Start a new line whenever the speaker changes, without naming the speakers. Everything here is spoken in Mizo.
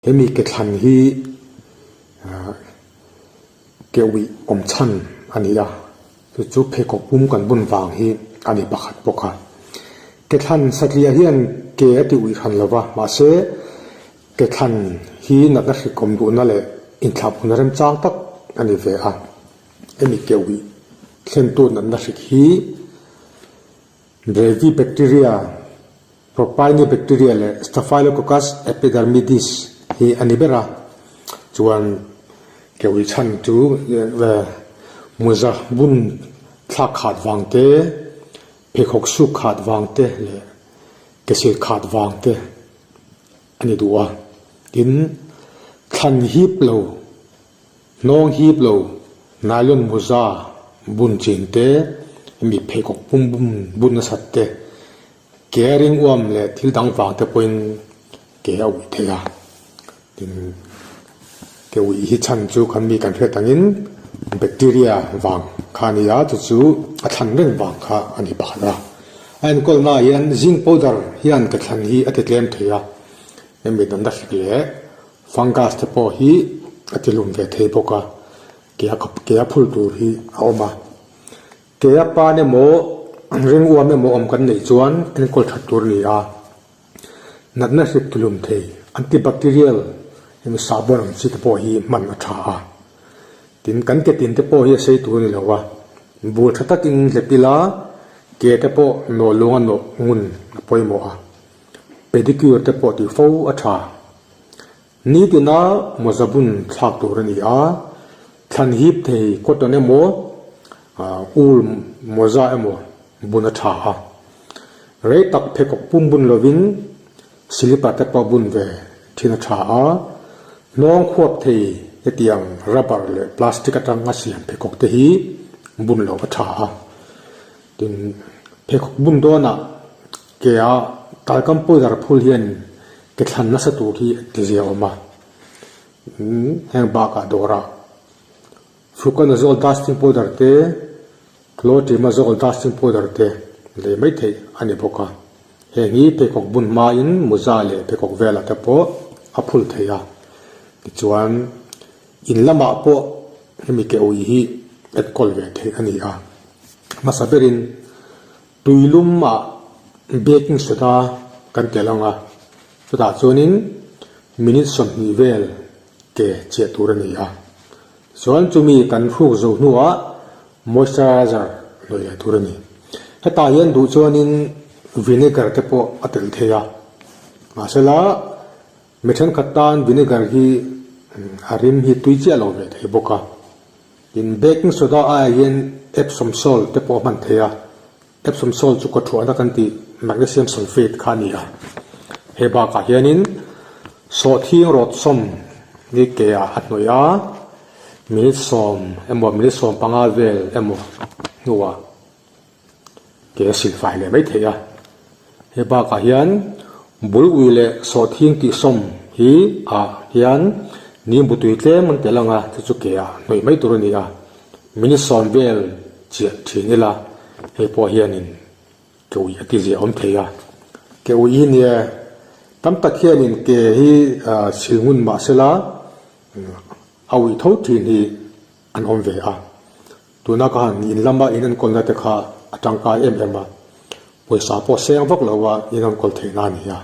Hemi ke thlan hi ke uih awm chhan a ni a, chu chu pheikhawk pum kan bun vang hi a ni pakhat bawk a. Ke thlan satliah hian ke a ti uih hran lo va, mahse ke thlan hi natna hrik awm duhna leh inthlahpuna remchang tak a ni ve a. Hemi ke uih thlentu natna hrik hi Brevibacteria Propionibacteria leh Staphylococcus epidermidis hi a ni ber a, chuan keui chhan chu mawza bun thlak khat vang te, pheikhawk suk khat vang te leh kesil khat vang te a ni duh a. Tin, thlan hip lo Hnawng hip lo, nylon mawza bun chin te, mi pheikhawk pum bum bun nasat te, ke a ring uam leh thil dang vang te pawhin ke a uih thei a. Tin, ke uih hi chhan chu khan mi kan hriat angin bacteria vang kha a ni a, chu chu a thlan reng vang kha a ni pakhat a. A enkawlnaah hian zinc powder hian ke thlan hi a ti tlem thei a, hemi natna hrik leh Fungus te pawh hi a ti hlum ve thei bawk a, ke a ke a phul tur hi a awm a. Ke a pan emaw ring uam emaw awm kan neih chuan enkawl that tur a ni a, natna hrik ti hlum thei antibacterial emaw sahbawn ang chi te pawh hi hman a tha a. Tin, kan ke tin te pawh hi a sei tur a ni lo a, bul tha takin hlep ila ke te pawh nawh lung a nawh ngun a pawimawh a, pedicure te pawh tih fo a tha. Nitina mawza bun thlak tur a ni a, thlan hip thei cotton emaw ul mawza emaw bun a tha a. Rei tak pheikhawk pum bun lovin slipper te pawh bun ve thin a tha a, hnawng khuap thei hetiang rubber leh plastic atanga siam pheikhawk te hi bun loh a tha a. Tin, pheikhawk bun dawnah ke a talcum powder phul hian ke thlan nasa tur hi ti zia awm a. Heng bakah dawrah fluconazole dusting powder te, clotrimazole dusting powder te lei mai theih a ni bawk a. Heng hi pheikhawk bun hmain mawza leh pheikhawk velah te pawh a phul thei a. Tichuan, in lamah pawh hemi ke ui hi enkawl ve theih a ni a. Hmasa berin Tuilum ah baking soda kan telh ang a, chutah chuanin minute 20 vel ke chiah tur a ni a. Chuan chumi kan hruk zo hnuah moisturizer hnawih leh tur a ni. Hetah hian duh chuanin vinegar te pawh a telh thei a, mahsela mi thenkhat tan vinegar hi a rim hi tui chiah lo ve thei bawk a. Tin, baking soda aiah hian Epsom salt te pawh a hman thei a, Epsom salt chu kawthuahna kan tih magnesium sulfate kha a ni a. He bakah hianin sawhthing rawt sawm ni ke ah a hnawih a, minute 10 emaw minute 15 vel emaw hnuah ke a silfai leh mai thei a. He bakah hian bul ui leh sawhthing tih sawm hi ah hian nimbu tui tlem an telh ang a, chu chu ke ah hnawih mai tur a ni a. Minute 10 vel chiah thin ila hei pawh hianin ke ui a ti zia awm thei a. Ke ui hi nia tam tak hianin ke hi sil ngun mahsela a ui tho thin hi an awm ve a. Tuna ka han in lama in enkawlna te kha a tangkai em em a, pawisa pawh seng vak lo a in enkawl theihna a ni a.